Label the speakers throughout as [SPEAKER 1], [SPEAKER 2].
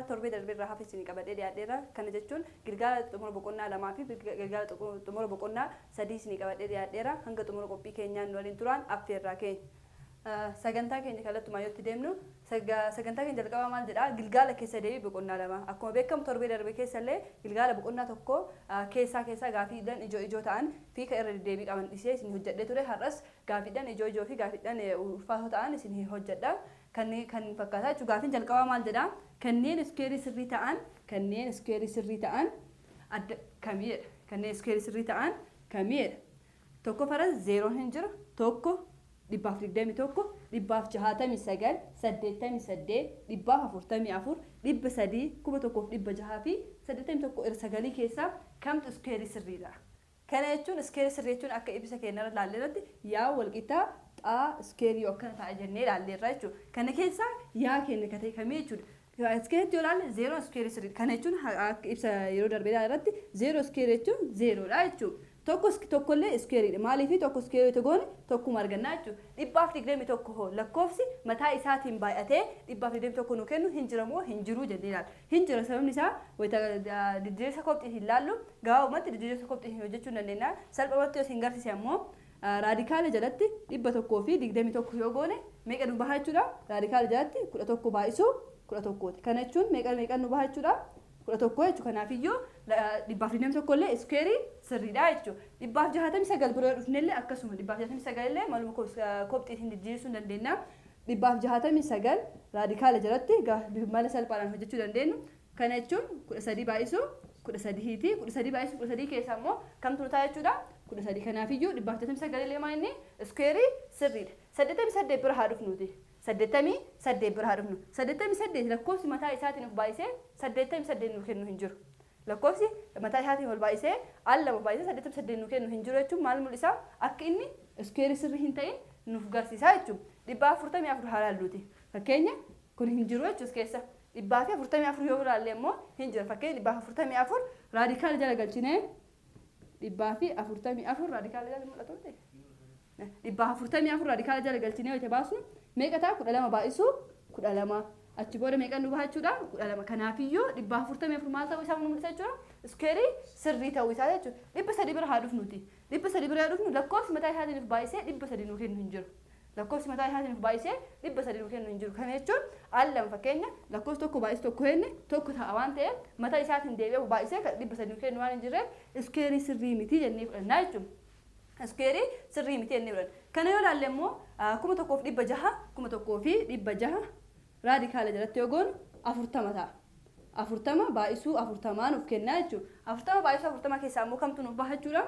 [SPEAKER 1] Torbee darbeerraa hafe isinii qabadhee dhiyaadheera. Kana jechuun gilgaala xumura boqonnaa lamaa fi gilgaala xumura boqonnaa sadii isinii qabadhee dhiyaadheera. Hanga xumura qophii keenyaan nu waliin turaan affeerraa keenya. Sagantaa keenya kallattumaan yoo itti deemnu, sagantaa keenya jalqabaa maal jedhaa? Gilgaala keessa deebii boqonnaa lama. Akkuma beekamu torbee darbe keessa illee gilgaala boqonnaa tokko keessaa keessaa gaafiidhaan ijoo ijoo ta'an fi kan irra deddeebii qaban dhisee isin hojjedhee ture. Har'as gaafiidhaan ijoo ijoo fi gaafiidhaan ulfaatoo ta'an isin hojjedha. Kan fakkaataa jechuudha. Gaafiin jalqabaa maal jedhaa? Kanneen iskeerii sirrii ta'an, kanneen iskeerii sirrii ta'an adda kamii jedha. Kanneen iskeerii sirrii ta'an kamii jedha. Tokkoffaarra zeeroon hin jiru. 1, 121, 169, 88, 144, 300, 1681 irra sagalii keessaa kamtu iskeerii sirriidha? Kana jechuun iskeerii sirrii jechuun akka ibsa keenyarra ilaalle irratti yaa walqixaa xaa iskeerii yoo akkana ta'a jennee ilaalleerra jechuudha. Kana keessaa yaa keenya ka ta'e kamii jechuudha. As keessatti yoo ilaalle zeeroon iskeerii sirriidha. Kana jechuun akka ibsa yeroo darbee ilaale irratti zeeroo iskeerii jechuun zeeroodha jechuudha. Tokko tokkollee iskeeriidha. Maaliif tokko iskeerii yoo goone tokkuma argannaa jechuudha. 121 hoo lakkoofsi mataa isaatiin baay'atee 121 nu kennu hin jira moo hin jiru jennee ilaalla. Hin jira, sababni isaa wayita didiriirsa kopxiitiin ilaallu gabaabumatti didiriirsa kopxiitiin hojjechuu hin dandeenya. Salphumatti yoo isin garsiise ammoo Raadikaala jalatti 121 yoo goone meeqa nu baha jechuudha? Raadikaala jalatti 11 baay'isuu 11ti. Kana jechuun meeqa meeqa nu baha jechuudha? 11 jechuudha. Kanaafiyyuu 121 illee iskuweerii sirriidha jechuudha. 169 bira yoo dhufne illee akkasuma 169 illee maluma kopxiitiin diddiirsuu hin dandeenya. 169 raadikaala jalatti mala salphaadhaan hojjechuu dandeenyu. Kana jechuun 13 baay'isuu 13ti. 13 baay'isuu 13 keessaa immoo kamtu nu ta'a jechuudha? 13. Kanaafiyyuu 169 illee maa inni iskuweerii sirriidha. 88 bira haa dhufnuuti. 88 bira haa dhufnu. 88 lakkoofsi mataa isaatiin of baay'isee 88 nu kennu hin jiru. Lakkoofsi mataa isaatiin wal baay'isee al lama baay'isee 88 nu kennu hin jiru jechuun maal mul'isa? Akka inni iskuweerii sirrii hin ta'in nuuf garsiisa jechuudha. 144 haa ilaalluuti. Fakkeenya kun hin jiru jechuus keessa. 144 yoo ilaalle immoo hin jira. Fakkeenya 144 raadikaala jala galchinee, 144 raadikaala jala mul'atu miti. 144 raadikaala jala galchinee yoo baasnu meeqa ta'a? 12 baay'isuu 12. Achi booda meeqa nu baha jechuudha? 12. Kanaafiyyuu 144 maal ta'uu isaa nu mul'isa jechuudha? Iskeerii sirrii ta'uu isaa jechuudha. 300 bira haa dhufnuti. 300 bira yoo dhufnu lakkoofsi mataa isaatiin baay'isee 300 nuu kennu hin jiru. Lakkoofsi mataa isaatiin of baay'isee 300 nuu kennu hin jiru. Kana jechuun al lama, fakkeenya lakkoofsi tokko baay'isu tokko jenne tokko ta'a waan ta'eef, mataa isaatiin deebi'ee of baay'isee kan 300 nuu kennu waan hin jirreef iskeerii sirrii miti jennee fudhannaa jechuudha. Iskeerii sirrii miti jennee fudhanna. Kana yoo ilaalle immoo 1600, 1600 raadikaala jalatti yoo goonu 40 ta'a. 40 baay'isuu 40 nuuf kennaa jechuudha. 40 baay'isuu 40 keessaa immoo kamtu nuuf baha jechuudha?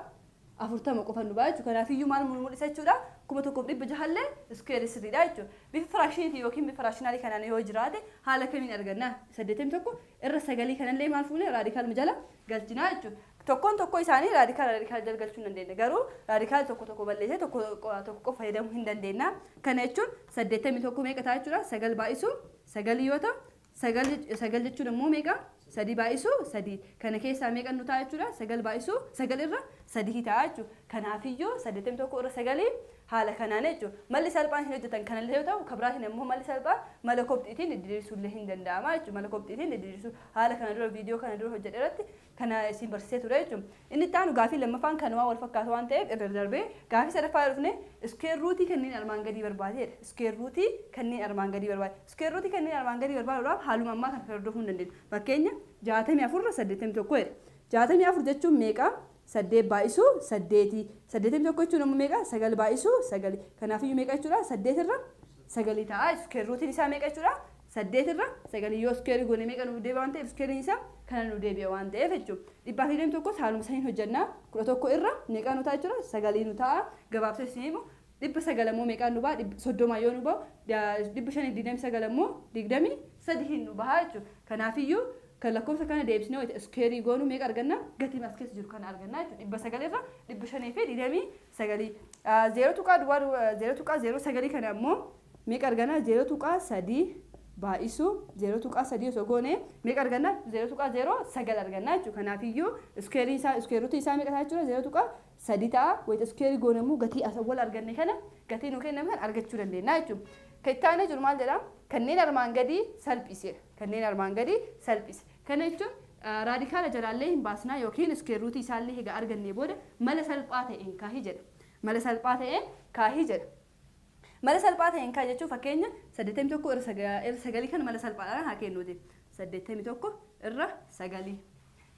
[SPEAKER 1] 40 qofa nu ba'a jechuudha. Kanaafiyyuu maal nu mul'isa jechuudha? 1600 illee iskuweerii sirriidha jechuudha. Bifa firaakshiniitiin yookiin bifa raashinaalii kanaan yoo jiraate haala kamiin arganna? 81 irra sagalii kanallee maal fuune raadikaaluma jala galchinaa jechuudha. Tokkoon tokkoo isaanii raadikaala raadikaala jala galchuu hin dandeenya. Garuu raadikaala tokko tokko balleessee tokko tokko qofa fayyadamuu hin dandeenya. Kana jechuun 81 meeqa ta'a jechuudha? 9 baay'isuu 9 yoo ta'u, 9 jechuun immoo meeqa? 3 baay'isuu 3. Kana keessaa meeqa nu ta'a jechuudha? 9 baay'isuu 9 irra 3 ta'a jechuudha. Kanaafiyyuu 81 irra 9 haala kanaan jechuudha. Malli salphaan hin hojjetan kanallee yoo ta'u, kan biraatiin immoo malli salphaan mala kopxiitiin didiriirsuu illee hin danda'ama jechuudha. Mala kopxiitiin didiriirsuu haala kana dura viidiyoo kana dura hojjedhe irratti kana isin barsiisee ture jechuudha. Inni itti aanu gaafii lammaffaan kanumaa wal fakkaatu waan ta'eef irra darbee gaafii sadaffaa yoo dhufne, iskuweer ruutii kanneen armaan gadii barbaade jedha. Iskuweer ruutii kanneen armaan gadii barbaade. Iskuweer ruutii kanneen armaan gadii barbaaduudhaaf haaluma ammaa kana hordofuu hin dandeenyu. Fakkeenya 64 irra 81 jedha. 64 jechuun meeqa? 8 baay'isuu 8. 81 jechuun ammoo meeqa? 9 baay'isuu 9. Kanaafiyyuu meeqa jechuudha? 8 irra 9 ta'a. Iskuweer ruutiin isaa meeqa jechuudha? 8 irra 9 yoo iskuweerii goone meeqa nuuf deebi'a waan ta'eef, iskuweeriin isaa kana nu deebi'a waan ta'eef jechuudha. 121s haaluma saniin hojjenna. 11 irra meeqaa nu ta'a jechuudha? Sagalii nu ta'a. Gabaabsee isin himu, 900 immoo meeqaan nu baha? 30 yoo nu bahu, 529 immoo 23 nu baha jechuudha. Kanaafiyyuu kan lakkoofsa kana deebisnee wayita iskuweerii goonu meeqa arganna? Gatii as keessa jiru kana arganna jechuudha. 900 irra 529. Zeeroo tuqaa duwwaa 0.09 kana immoo meeqa arganna? 0.3 baay'isuu 0.3 osoo goone meeqa arganna? 0.09 arganna jechuudha. Kanaafiyyuu iskuweeriin isaa, iskuweer ruutiin isaa meeqa ta'a jechuudha? 0.3 ta'a. Wayita iskuweerii goone immoo gatii as awwal arganne kana, gatii nu kenname kana argachuu dandeenya jechuudha. Kan itti aanee jiru maal jedha? Kanneen armaan gadii salphise. Kanneen armaan gadii salphise. Kana jechuun raadikaala jalaallee hin baasnaa yookiin square rootii isaallee egaa argannee booda mala salphaa ta'een kaahii jedha. Mala salphaa ta'een kaahii jedha. Mala salphaa ta'een kaahii jechuun fakkeenya 81 irra 9 kan mala salphaadhaan haa kennuuti. 81 irra 9.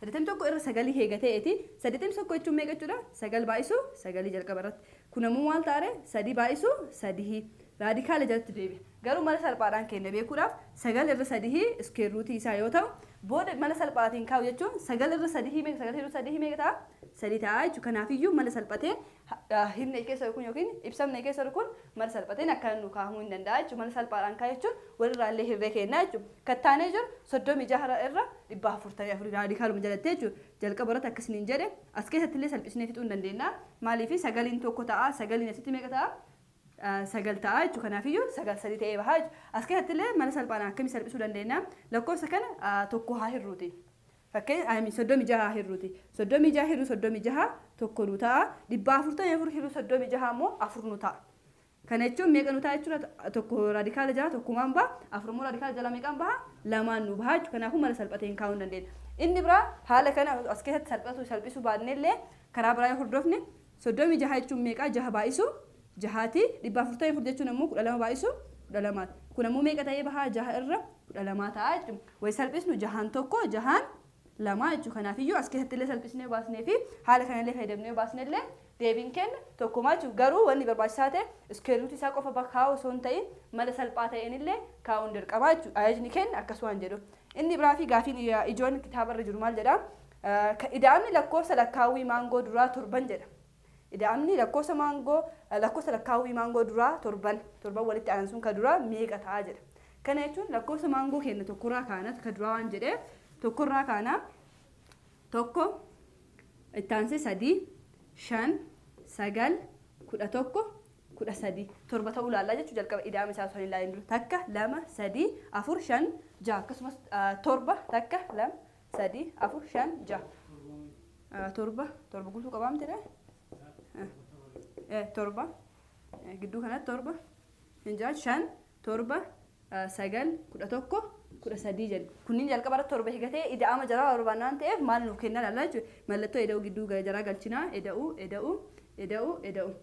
[SPEAKER 1] 81 irra 9 heega ta'eeti. 81 jechuun meeqa jechuudha? 9 baay'isuu 9 jalqaba irratti. Kun ammoo maal ta'a? 3 baay'isuu 3 raadikaala jalatti deebi'a. Garuu mala salphaadhaan kenna beekuudhaaf 9 irra 3 square rootii isaa yoo ta'u, booda mala salphaatiin kaa'u jechuun 9 irra 3 meeqa 9 irra 3 meeqa ta'a? 3 ta'a jechuudha. Kanaafiyyuu mala salphateen himne keessa kun yookiin ibsamne keessa kun mala salphateen akka nu kaa'amuu hin danda'a jechuudha. Mala salphaadhaan kaa'u jechuun walirraa illee hirree kenna jechuudha. Kattaanee jiru 36 irra 144 raadikaaluma jalatti jechuudha. Jalqaba irratti akkasiniin jedhe as keessatti illee salphisnee fixuu hin dandeenya. Maaliif 9 tokko ta'a, 9 asitti meeqa ta'a? 9 ta'a jechuudha. Kanaafiyyuu 9 3 ta'ee baha jechuudha. As keessatti illee mala salphaadhaan akkamii salphisuu dandeenya? Lakkoofsa kana tokko haa hirruuti. Fakkeenya 36 haa hirruuti. 36 hirruu 36 tokko nu ta'a. 144 hirruu 36 immoo 4 nu ta'a. Kana jechuun meeqa nu ta'a jechuudha? Tokko raadikaala jala tokkumaan baha. 4 immoo raadikaala jala meeqaan baha? 2 nu baha jechuudha. Kanaafuu mala salphateen kaa'uu hin dandeenya. Inni biraa haala kana as keessatti salphatu salphisuu baannee illee karaa biraa yoo hordofne 36 jechuun meeqa? 6 baay'isuu 6ti. 144 jechuun ammoo 12 baay'isuu 12ti. Kun ammoo meeqa ta'ee bahaa? 6 irra 12 ta'a jechuudha. Wayi salphisnu 6 tokko 6 2 jechuudha. Kanaafiyyuu as keessatti illee salphisnee baasnee fi haala kanallee fayyadamnee baasne illee deebiin kenna tokkumaa jechuudha. Garuu wanni barbaachisaa ta'e square root isaa qofa kaa'uu osoo hin ta'in mala salphaa ta'een illee kaa'uun dirqamaa jechuudha. Ajajni kenna akkas waan jedhu. Inni biraa fi gaafiin ijoon kitaaba irra jiru maal jedhaa? Ida'amni lakkoofsa lakkaawwii maangoo duraa 7 jedha. Ida'amni lakkoofsa maangoo lakkoofsa lakkaawwii maangoo duraa 7 walitti aanan sun ka duraa meeqa ta'a jedha. Kana jechuun lakkoofsa maangoo keenya tokkorraa kaana ka duraa waan jedheef tokkorraa kaana 1 itti aansee 3 5 9 11 13 7 ta'uu ilaallaa jechuun jalqaba ida'ama isaa osoo hin ilaalin dura 1 2 3 4 5 6 akkasumas 7 1 2 3 4 5 6 7 7 guutuu qabaamtedha. 7 gidduu kanatti 7 hin jira 5 7 9 11 13 jedhu. Kunniin jalqaba irratti 7 higatee ida'ama jaraa barbaanna waan ta'eef maal nuuf kenna laallaa jechuudha. Mallattoo ida'uu gidduu jaraa galchinaa ida'uu ida'uu ida'uu ida'uu.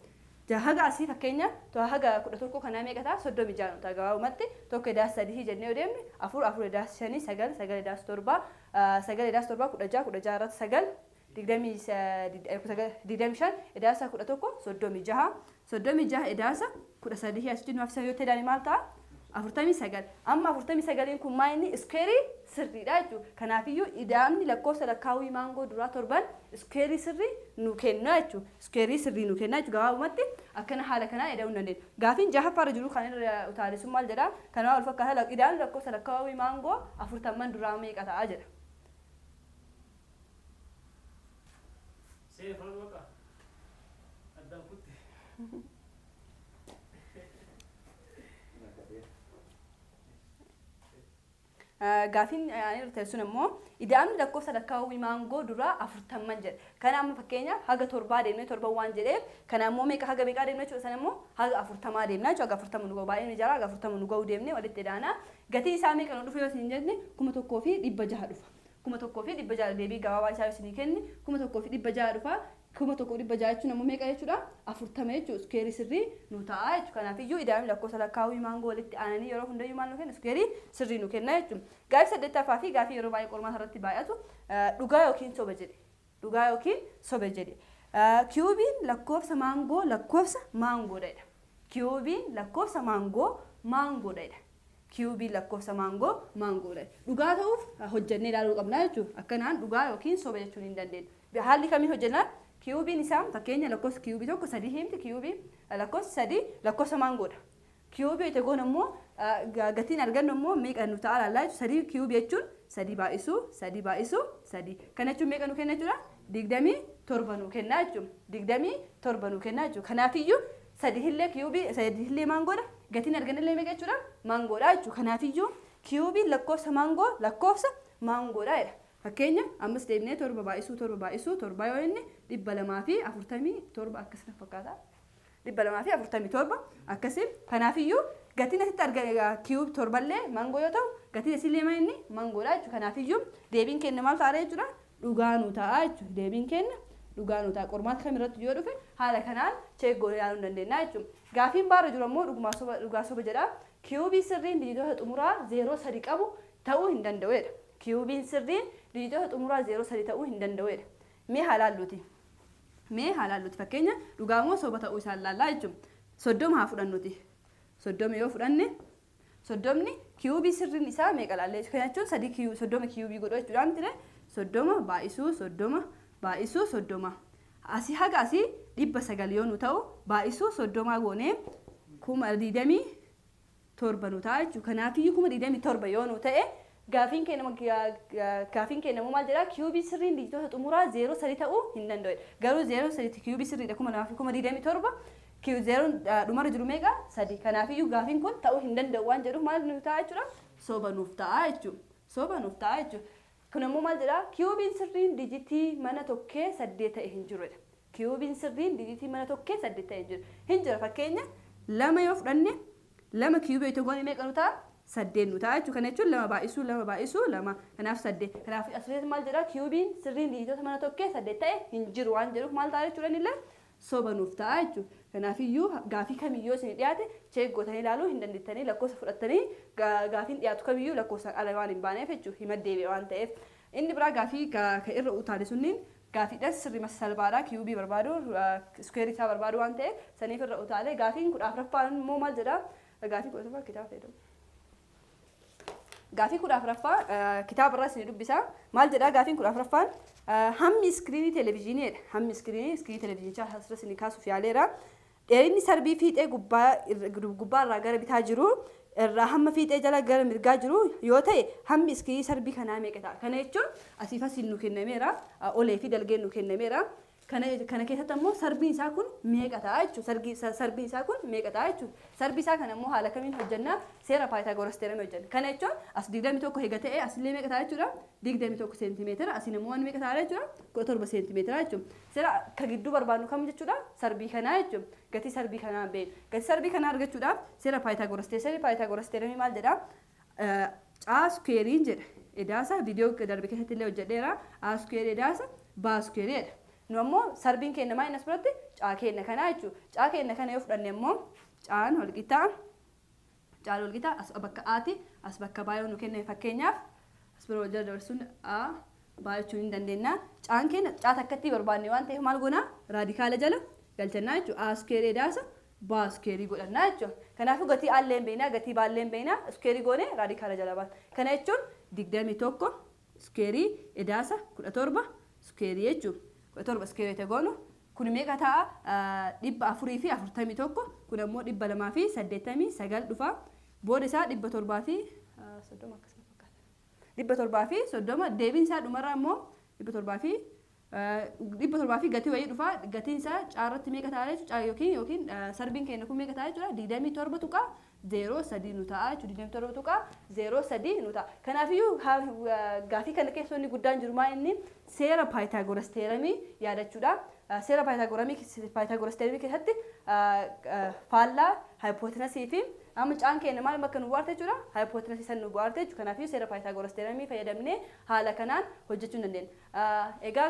[SPEAKER 1] Haga asii fakkeenya haga 11 kanaa meeqa ta'a? 36 nu ta'a gabaabumatti 1 idaas 3 jennee yoo deemne 4 4 idaas 5 9 9 idaas 7 9 idaas 7 16 16 irratti 9 25 idaasa 11 36 36 idaasa 13 asitti nuuf yoo ta'e maal ta'a? 49. Amma 49 kun maa inni iskeerii sirriidha jechuudha. Kanaafiyyuu ida'amni lakkoofsa lakkaawwii maangoo duraa 7 iskeerii sirrii nu kenna jechuudha. Iskeerii sirrii nu kenna jechuudha. Gabaabumatti akkana haala kanaan ida'uu hin dandeenya. Gaafiin jahaffaarra jiru kan irra utaale sun maal jedhaa? Kanaa wal fakkaata ida'amni lakkoofsa lakkaawwii maangoo 40 duraa meeqa ta'a jedha. Gaafiin ani irra ta'e sun immoo ida'amni lakkoofsa lakkaawwii maangoo duraa 40 jedha. Kana amma fakkeenyaaf haga 7 deemnee 7 waan jedheef kana immoo meeqa haga meeqaa deemna jechuudha. Sana immoo haga 40 deemna jechuudha. Haga 40 nu ga'u baay'een ni jira haga 40 nu ga'u deemnee walitti idaana. Gatii isaa meeqa nu dhufe yoo isin jenne 1600 dhufa. 1600 deebii gabaabaa isaa yoo isinii kenne 1600 dhufa. 1600 jechuun ammoo meeqa jechuudha? 40 jechuudha. Iskeerii sirrii nu ta'a jechuudha. Kanaafiyyuu ida'amni lakkoofsa lakkaawwii maangoo walitti aananii yeroo hundayyuu maal nu kenna? Iskeerii sirrii nu kenna jechuudha. Gaafii 8ffaa fi gaafii yeroo baay'ee qormaata irratti baay'atu dhugaa yookiin soba jedhe. Dhugaa yookiin soba jedhe. Kiyuubiin lakkoofsa maangoo lakkoofsa maangoodha jedha. Kiyuubiin lakkoofsa maangoo maangoodha jedha. Kiyuubiin lakkoofsa maangoo maangoodha. Dhugaa ta'uuf hojjannee ilaaluu qabna jechuudha. Akkanaan dhugaa yookiin soba jechuun hin dandeenyu. Haalli kamiin hojjannaa? Kiyuubiin isaa fakkeenya lakkoofsa kiyuubii tokko 3 himti kiyuubii lakkoofsa 3 lakkoofsa maangoodha. Kiyuubii itti goon immoo gatiin argannu immoo meeqa nu ta'a laallaa jechuudha. 3 kiyuubii jechuun 3 baay'isuu 3 baay'isuu 3. Kana jechuun meeqa nu kenna jechuudha? 27 nu kenna jechuudha. 27 nu kenna jechuudha. Kanaafiyyuu 3 illee kiyuubii 3 illee maangoodha. Gatiin arganne illee meeqa jechuudha? Maangoodha jechuudha. Kanaafiyyuu kiyuubiin lakkoofsa maangoo lakkoofsa maangoodha jedha. Fakkeenya ammas deebinee 7 baay'isuu 7 baay'isuu 7 yoo inni 247 akkasuma fakkaata. 247 akkasii. Kanaafiyyuu Gatiin asitti argame cube torballee mangoo yoo ta'u, gatiin asillee maal inni mangoodha jechuudha. Kanaafiyyuu deebiin keenya maal ta'a jechuudha? Dhugaa nu ta'a jechuudha. Deebiin keenya dhugaa nu ta'a. Qormaata kamirratti yoo dhufe haala kanaan check goonee ilaaluu ni dandeenya jechuudha. Gaafiin baarra jiru ammoo dhugumaa soba, dhugaa soba jedha. Kiyuubii sirriin diijitoota xumuraa 03 qabu ta'uu hin danda'u jedha. Kiyuubiin sirriin diijitoota xumuraa 03 ta'uu hin danda'u jedha. Mee haa laalluuti. Mee haa laalluuti, fakkeenya dhugaa moo soba ta'uu isaan laallaa jechuudha. 30 haa fudhannuti. 30 yoo fudhanne, 30ni kiyuubii sirriin isaa meeqa laallee? Kana jechuun sadii kiyuu 30 kiyuubii godhu jechuudha miti? 30 baay'isuu 30 baay'isuu 30, asii haga asii 900 yoo nu ta'u, baay'isuu 30 goonee 27,000 nu ta'a jechuudha. Kanaafiyyuu 27,000 yoo nu ta'e, gaafiin keenya immoo maal jedhaa? Kiyuubii sirriin diijitoota xumuraa 03 ta'uu hin danda'u. Garuu 03 kiyuubii sirriidha. 2000 fi 27,000 zeeroon dhumarra jiru meeqa? Sadi. Kanaafiyyuu gaafiin kun ta'uu hin danda'u waan jedhuuf maal nuuf ta'a jechuudha? Soba nuuf ta'a jechuudha. Soba nuuf ta'a jechuudha. Kun immoo maal jedhaa? Kiyuubiin sirriin dijitii mana tokkee saddeet ta'e hin jirudha. Kiyuubiin sirriin dijitii mana tokkee saddeet ta'e hin jiru. Hin jira. Fakkeenya lama yoo fudhanne, lama kiyuubii yoo goone meeqa nu ta'a? Saddeet nu ta'a jechuudha. Kana jechuun lama baay'isuu lama baay'isuu lama, kanaaf saddeet. Kanaaf asirratti maal jedhaa? Kiyuubiin sirriin dijitoota mana tokkee saddeet ta'e hin jiru waan jedhuuf maal ta'a jechuudha? Innillee soba nuuf ta'a jechuudha. Kanaafiyyuu gaafii kamiyyuu isin dhiyaate check gootanii ilaaluu hin dandeettanii. Lakkoofsa fudhattanii gaafiin dhiyaatu kamiyyuu lakkoofsaan ala waan hin baaneef jechuudha, hima deebi'e waan ta'eef. Inni biraa gaafii ka irra utaale sunniin gaafiidhaan sirrii salphaadha. Kiyuubii barbaadu, iskuweerii isaa barbaadu waan ta'eef saniif irra utaale. Gaafiin 14ffaan immoo maal jedhaa? Gaafii 14ffaa kitaaba fayyadamu. Gaafii 14ffaa kitaaba irraa isin dubbisa. Maal jedhaa gaafiin 14ffaan? Hammi iskiriinii televezyiiniidha. Hammi iskiriinii televezyiinichaa asirra isin kaasuuf yaaleera. Dheerinni sarbii fiixee gubbaa irraa gara bitaa jiru irraa hamma fiixee jala gara mirgaa jiru yoo ta'e, hammi iskiriinii sarbii kanaa meeqa ta'a? Kana jechuun asiif asiin nu kennameera. Olee fi dalgeen nu kennameera. Kana keessatti ammoo sarbiin isaa kun meeqa ta'a jechuudha. Sarbiin isaa kun meeqa ta'a jechuudha. Sarbii isaa kana immoo haala kamiin hojjannaa? Seera Paayitaagoras theorem hojjenna. Kana jechuun as 21 eega ta'e, asillee meeqa ta'a jechuudha? 21 seentimeetira. Asiin immoo waan meeqa ta'a jechuudha? 17 seentimeetira jechuudha. Seera ka gidduu barbaadnu kam jechuudha? Sarbii kanaa jechuudha. Gatii sarbii kanaa beekna. Gatii sarbii kanaa argachuudhaaf seera Paayitaagoras theorem. Seerri Paayitaagoras theorem maal jedhaa? Caa iskuweeriin jedha. Edaasa viidiyoo darbe keessatti illee hojjedheera. A iskuweerii edaasa baa iskuweerii jedha. Nu ammoo sarbiin keenya maal inni as biratti? Caa keenya kanaa jechuudha. Caa keenya kana yoo fudhanne immoo caan walqixxaa, caan walqixa as bakka aati, as bakka baa yoo nu kenname, fakkeenyaaf as bira wal jala dabarsuun a baa jechuun hin dandeenya. Caan keenya caa takkatti barbaanne waan ta'eef maal goonaa? Raadikaala jala galchannaa jechuudha. A iskuweerii edaasa baa iskuweerii godhannaa jechuudha. Kanaafuu gatii aallee hin beeknaa, gatii baallee hin beeknaa, iskuweerii goonee raadikaala jala baana. Kana jechuun 21 iskuweerii edaasa 17 iskuweerii jechuudha. 17 iskuweerii ta'e goonu kun meeqa ta'a? 441. Kun ammoo 289 dhufa. Booda isaa 730 akkasuma fakkaata. 730 deebiin isaa dhumarraa immoo 700 fi 700 fi gatii wayii dhufa. Gatiin isaa caarratti meeqa ta'a jechuudha? Yookiin sarbiin keenya kun meeqa ta'a jechuudha? 27.03 nu ta'a jechuudha. 27.03 nu ta'a. Kanaafiyyuu gaafii kana keessa inni guddaan jiru maa inni? Seera Paayitaagoras theoremii yaadachuudha. Seera Paayitaagoras theoremii keessatti faallaa haayipootensii fi amma caan keenya maal bakka nu bu'aarte jechuudha? Haayipootensii san nu bu'aarte jechuudha. Kanaafiyyuu seera Paayitaagoras theoremii fayyadamnee haala kanaan hojjechuu hin dandeenya. Egaa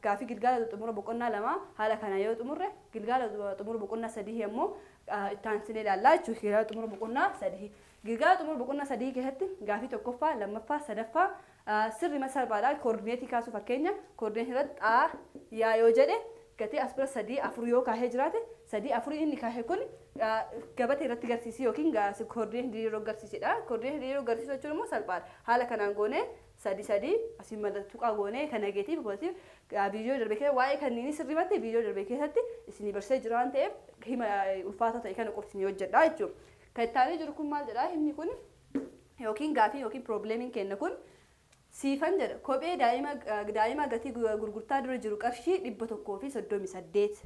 [SPEAKER 1] gaafii gilgaala xumura boqonnaa lama haala kanaan yoo xumurre, gilgaala xumura boqonnaa sadii immoo itti aansinee ilaallaa jechuudha. Gilgaala xumura boqonnaa sadii. Gilgaala xumura boqonnaa sadii keessatti gaafii tokkoffaa, lammaffaa, sadaffaa sirri salphaadha. Koordineetii kaasuu, fakkeenya koordineetii irratti xaa yaa yoo jedhe, gatii as bira sadii afur yoo kaahee jiraate, sadii afurii inni kaahee kun gabatee irratti garsiisii yookiin koordineetii diriiroo garsiisedha. Koordineetii diriiroo garsiisuu jechuun immoo salphaadha. Haala kanaan goonee sadi sadii asiin mallattoo tuqaa goonee kan negative, positive viidiyoo darbe keessa waa'ee kanneenii sirriimatti viidiyoo darbe keessatti isinii barsiisee jira waan ta'eef hima ulfaataa ta'e kana qofti isinii hojjedha jechuudha. Kan itti aanee jiru kun maal jedhaa? Himni kun yookiin gaafii yookiin problemiin kenna kun Siifan jedha, kophee daa'ima gatii gurgurtaa dura jiru qarshii 138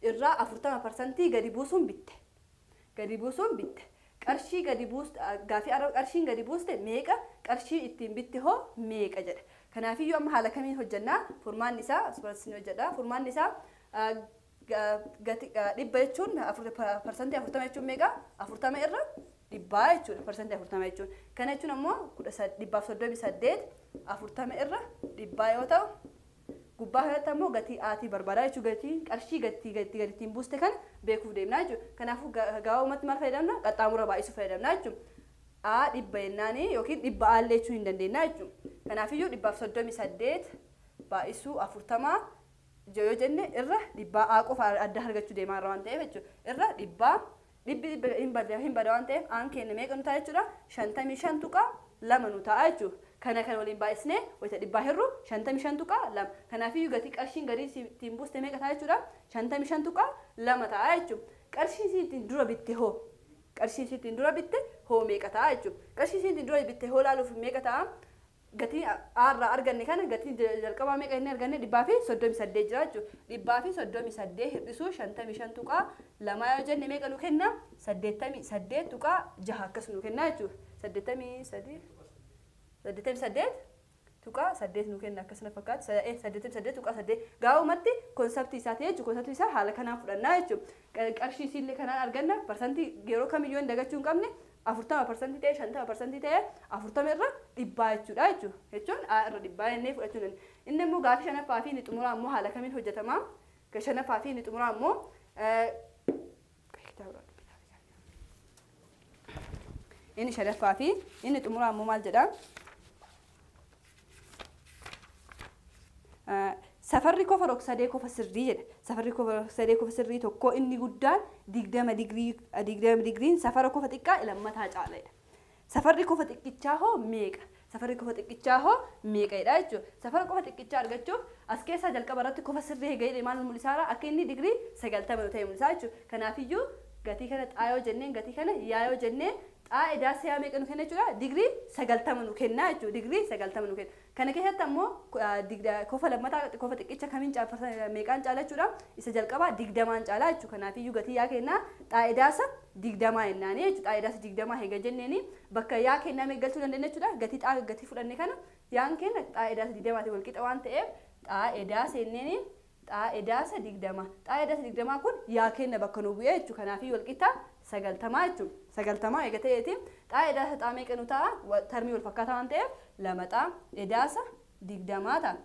[SPEAKER 1] irraa 40% gadi buusuun bitte. Gadi buusuun bitte. Qarshii gadi buuste, gaafii qarshiin gadi buuste meeqa? Qarshii ittiin bitte hoo meeqa jedha. Kanaafiyyuu amma haala kamiin hojjannaa? Furmaanni isaa asirratti ni hojjedha. Furmaanni isaa Dhibba jechuun 40% jechuun meeqa? 40 irra dhibbaa jechuudha. 40% jechuun. Kana jechuun ammoo 138 40 irra dhibbaa yoo ta'u, gubbaa kanatti ammoo gatii aatii barbaadaa jechuudha. Gatii qarshii gatii gatii gadi ittiin buuste kana beekuuf deemnaa jechuudha. Kanaafuu gabaabumatti maal fayyadamna? Qaxxaamura baay'isuu fayyadamna jechuudha. A dhibba jennaani yookiin dhibba aallee jechuu hin dandeenya jechuudha. Kanaafiyyuu 138 baay'isuu 40 yoo jenne irra dhibbaa A qofa adda argachuu deemaa irra waan ta'eef jechuudha. Irra dhibbaa dhibbi dhibba hin bada waan ta'eef aan keenya meeqa nu ta'a jechuudha? 55.2 nu ta'a jechuudha. Kana kan waliin baay'isnee wayita dhibbaa hirru 55.2. Kanaafiyyuu gatii qarshiin gadii ittiin buuste meeqa ta'a jechuudha? 55.2 ta'a jechuudha. Qarshii ittiin dura bitte hoo? Qarshii ittiin dura bitte hoo meeqa ta'a jechuudha. Qarshii ittiin dura bitte hoo laaluuf meeqa ta'a? Gatii A irraa arganne kana gatii jalqabaa meeqa inni arganne? 138 jira jechuudha. 138 hir'isuu 55.2 yoo jenne meeqa nu kenna? 88.6 akkas nu kenna jechuudha. 83 88.8 nu kenna akkasuma fakkaata. 88.8 gaa'umatti conceptii isaati jechuudha. Conceptii isaa haala kanaan fudhannaa jechuudha. Qarshii isiillee kanaan arganna. Parsantii yeroo kamiyyuu hin dagachuu hin qabne, 40% ta'e, 50% ta'e, 40 irra dhibbaa jechuudha. Jechuun A irra dhibbaa jennee fudhachuu dandeenya. Inni immoo gaafii shanaffaa fi inni xumuraa immoo haala kamiin hojjetama? Shanaffaa fi inni xumuraa immoo inni shanaffaa fi inni xumuraa immoo maal jedhaa? Safarri kofa rog-sadee kofa sirrii jedha. Safarri kofa rog-sadee kofa sirrii tokko inni guddaan 20 digirii 20 digiriin safara kofa xiqqaa lammataa caala jedha. Safarri kofa xiqqichaa hoo meeqa? Safarri kofa xiqqichaa hoo meeqa jedha jechuudha. Safara kofa xiqqichaa argachuuf as keessaa jalqaba irratti kofa sirrii eega maal mul'isaara? Akka inni digirii 90 ta'e mul'isaa jechuudha. Kanaafiyyuu gatii kana xaa yoo jenneen, gatii kana yaa yoo jenneen, xaa edaasa yaa meeqa nu kenna jechuudha? Digirii 90 nu kenna jechuudha. Digirii 90 nu kenna. Kana keessatti ammoo kofa lammataa kofa xiqqicha kamiin meeqaan caala jechuudha? Isa jalqabaa 20n caala jechuudha. Kanaafiyyuu gatii yaa kennaa xaa edaasa 20 jennaani jechuudha. Xaa edaasa 20 eega jenneeni bakka yaa kennaa meeqa galchuu dandeenya jechuudha? Gatii xaa gatii fudhanne kana yaan kenna xaa edaasa 20tiin wal qixa waan ta'eef xaa edaasa jenneeni xaa edaasa 20. Xaa edaasa 20 kun yaa kenna bakka nu bu'ee jechuudha. Kanaafiyyuu wal qixa 90 jechuudha. 90 eega ta'eeti xaa edaasa xaa meeqa nu ta'a? Termii wal fakkaataa waan ta'eef lama xaa edaasa 20 ta'a.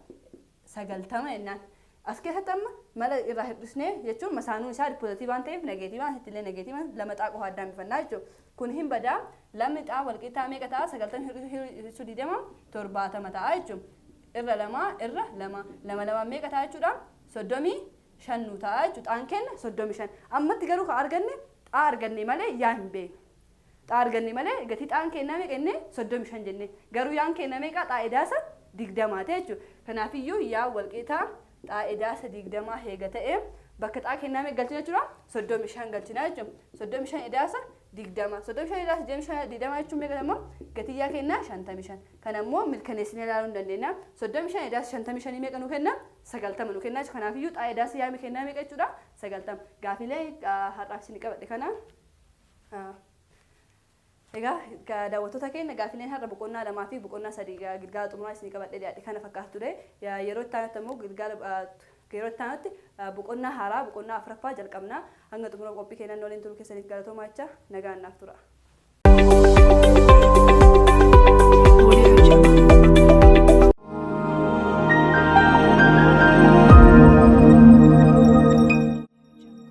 [SPEAKER 1] 90 jennaan. As keessatti amma mala irraa hir'isnee jechuun masaanuun isaa positive waan ta'eef negativeaan asitti illee negativeaan lama xaa qofa addaan bifannaa jechuudha. Kun hin badaa, lamni xaa wal qixxaa meeqa ta'a? 90 hir'isuu 20 70 ta'a jechuudha. Irra lama irra lama lama lamaan meeqa ta'a jechuudha? 35 nu ta'a jechuudha. Xaan kenna 35. Ammatti garuu kan arganne xaa arganne malee yaa hin beeknu. Xaa arganne malee gatii xaan kennaa meeqa jennee? 35 jennee. Garuu yaan kenna meeqa? Xaa edaasa 20 ta'e jechuudha. Kanaafiyyuu yaa wal qixaa xaa edaasa 20 heega ta'e bakka xaa kennaa meeqa galchina jechuudha? 35 galchina jechuudha. 35 edaasa 20. 35 edaasa 20 jechuun meeqa immoo? Gatii yaa kennaa 55. Kana immoo mirkaneessinee ilaaluu hin dandeenya. 35 edaasa 55 meeqa nu kenna? 90 nu kenna jechuudha. Kanaafiyyuu xaa edaasa yaa kennaa meeqa jechuudha? 90. Gaafiilee har'aaf isin qabadhe kana. Egaa daawwattoota keenya, gaafileen har'a boqonnaa lamaa fi boqonnaa sadii gilgaala xumuraa isin qabadhee dhiyaadhe kana fakkaatu ture. Yeroo itti aanutti ammoo gilgaala yeroo itti aanutti boqonnaa haaraa boqonnaa afuraffaa jalqabna. Hanga xumura qophii keenyan waliin turuu keessaniif galatoomaa jecha nagaan naaf tura.